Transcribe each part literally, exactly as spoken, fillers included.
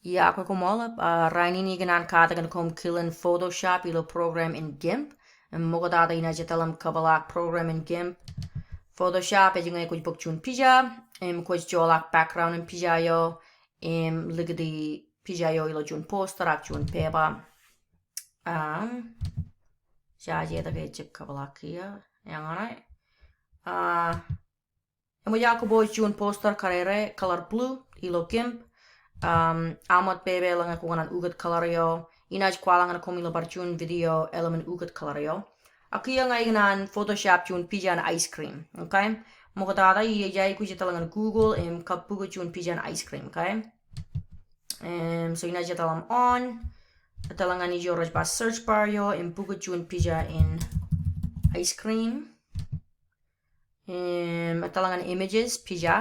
Iọkwe, koṃṃool. Ah, rainin ikōṇaan katakin koṃ kilen Photoshop ilo program in GIMP. Im ṃoktata inaaj etal im kōpeḷḷọk program in GIMP. Photoshop ej ñe kwōj bōk juon pija im kwōj joḷọk background in pija eo im likūti pija eo ilo juon poster ak juon pepa. Am, jaje etke ejjab kōpeḷḷọk kiiō. Eñṇe. Ah, eṃōj aō kōpooj juon poster kadede, color blue, ilo GIMP. Um, aṃ wōt pepe eḷaññe kwō kōṇaan ukōt color eo. Inaaj kwaḷọk ñan koṃ ilo bar juon video eḷaññe ukōt color eo. Ak kiiō ña ikōṇaan Photoshop juon pija in ice cream. Okay? Ṃoktata, ij aikuj etal ñan Google im kab bukot juon pija in ice cream, okay? Im, so inaaj etal im on, etal ñan ijo rej ba search bar eo, im bukot juon pija in ice cream. Im, etal ñan images, pija.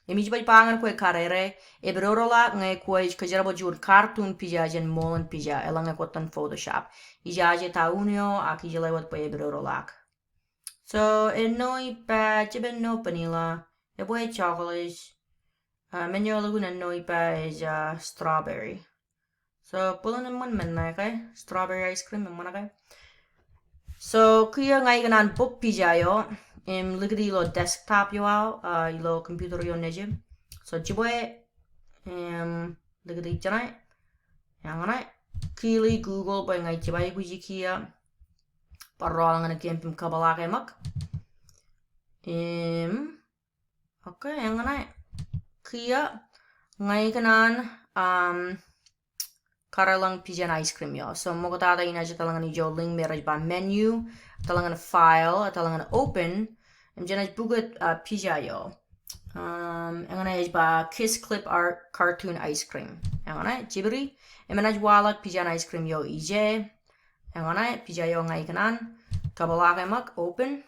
Im ij baj ba ñan kwe kadede, epidodoḷọk ñe kwōj kōjerbal juon cartoon pija jān ṃool in pija, eḷaññe kwōj itōn Photoshop. Ijaje ta un eo, ak ijeḷā wōt bwe epidodoḷọk. So, ennọ ippa, jab ennọ vanilla, ebwe chocolate. Ah, men eo eḷukkuun ennọ ippa ej, ah, strawberry. So, bōlen eṃṃan men ṇe, okay? Strawberry ice cream, eṃṃan, okay? So, kiiō ña ikōṇaan bōk pija eo, im likūti ilo desktop eo aō, ah, ilo computer eo nejū. So, jibwe, im likūti jeṇe, eñṇe, kili Google bwe ña ij jab aikuji kiiō. Bar rọọl ñan GIMP im kōpeḷḷọk e ṃōk. Im, okay, eñṇe. Kiiō, ña ikōṇaan, um, kadeḷọñ pija in ice cream eo. So, ṃoktata inaaj etal ñan ijo link me rej ba menu, etal ñan file, etal ñan open, im jenaaj bukot, uh, pija eo. Um, eñṇe ej ba Kiss Clip Art Cartoon Ice Cream. Eñṇe, jibri, im enaaj waḷọk pija in ice cream eo ije. Eñṇe, pija eo ña ikōṇaan, kōpeḷḷọk e ṃōk, open.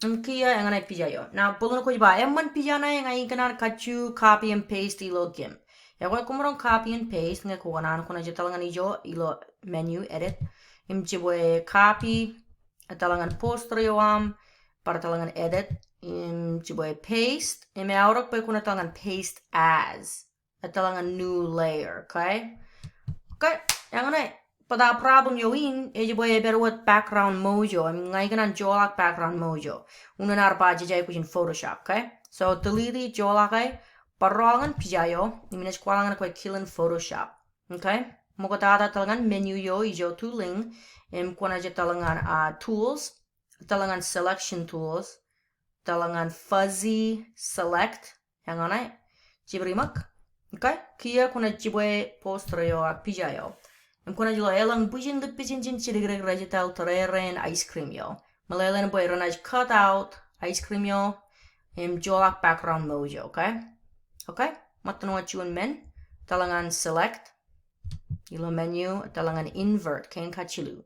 Im kiiō eñṇe pija eo. Now, bōlen kwōj ba, eṃṃan pija ṇe, ña ikōṇaan kajju copy and paste ilo GIMP. Ekwe, koṃ maroñ copy and paste, ñe kwō kōṇaan kwōnaaj etal ñan ijo ilo menu, edit. Im jibwe copy, etal ñan poster eo aṃ, bar etal ñan edit, im jibwe paste, im eaorōk bwe kwōn etal ñan paste as. Etal ñan new layer, okay? Okay, eñṇe, bōtab problem eo in, ej bwe epād wōt background ṃouj eo, im ña ikōṇaan joḷọk background ṃouj eo. Unin ad ba jej aikuj in Photoshop, okay? So, delete e, joḷọk e, bar rọọl ñan pija eo, im inaaj kwaḷọk ñan kwe kilen Photoshop, okay? Ṃoktata etal ñan menu eo ijo tooling, im kwōnaaj etal ñan, ah, tools, etal ñan selection tools, etal ñan fuzzy select, eñṇe, jibri ṃōk. Okay, kiiō kwōnaaj jibwe poster eo ak pija eo. Im kwōnaaj lo eḷaññe bwijin ḷọk bwijin jān jidikdik rej etal tōre rein ice cream eo. Meḷeḷein bwe renaaj cut out ice cream eo, im joḷọk background ṃouj eo, okay? Okay, ṃōttan wōt juon men, etal ñan select, ilo menu, etal ñan invert, kein kajjilu.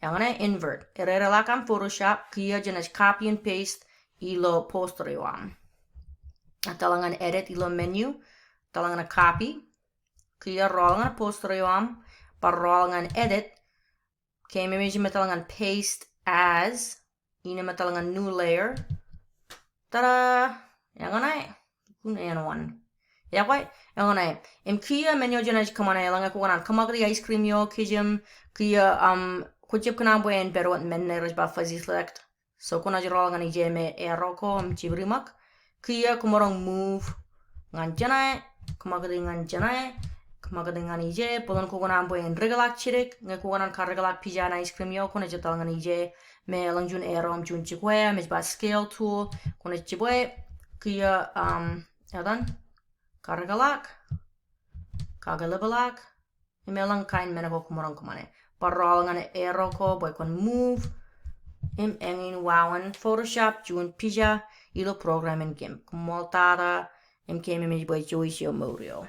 Eñṇe invert. Ededeḷọk aṃ Photoshop, kiiō jenaaj copy and paste ilo poster eo aṃ. Etal ñan edit ilo menu, etal ñan copy. Kiiō rọọl ñan poster eo aṃ, bar rọọl ñan edit. Keememej im etal ñan paste as, innām etal ñan new layer. Ta-da! Eñṇe, kun āinwōt. Ekwe, eñṇe. Im kiiō men eo jenaaj kōṃṃane eḷaññe kwō kōṇaan kōṃakūti ice cream eo kijem, kiiō, um, kwōjab kōṇaan bwe en pād wōt men ṇe rej ba fuzzy select. So kwōnaaj rọọl ñan ije me arrow ko im jibri ṃōk. Kiiō kwōmaroñ move ñan jeṇe, kōṃakūti ñan jeṇe, kōṃakūti ñan ije, bōlen kwō kōṇaan bwe en dikḷọk jidik, ñe kwō kōṇaan kadikḷọk pija in ice cream eo, kwōnaaj etal ñan ije, me eḷaññe juon arrow im juon jikwea, me ej ba scale tool, kwōnaaj jibwe, kiiō, um, etan, kadikḷọk, kakōḷḷapḷọk, im eḷaññe kain men ko kwōmaroñ kōṃṃane. Bar rọọl ñan arrow ko bwe kwōn move, im eñin wāween Photoshop juon pija ilo program in GIMP. Koṃṃool tata, im keememej bwe juon eo mour eo.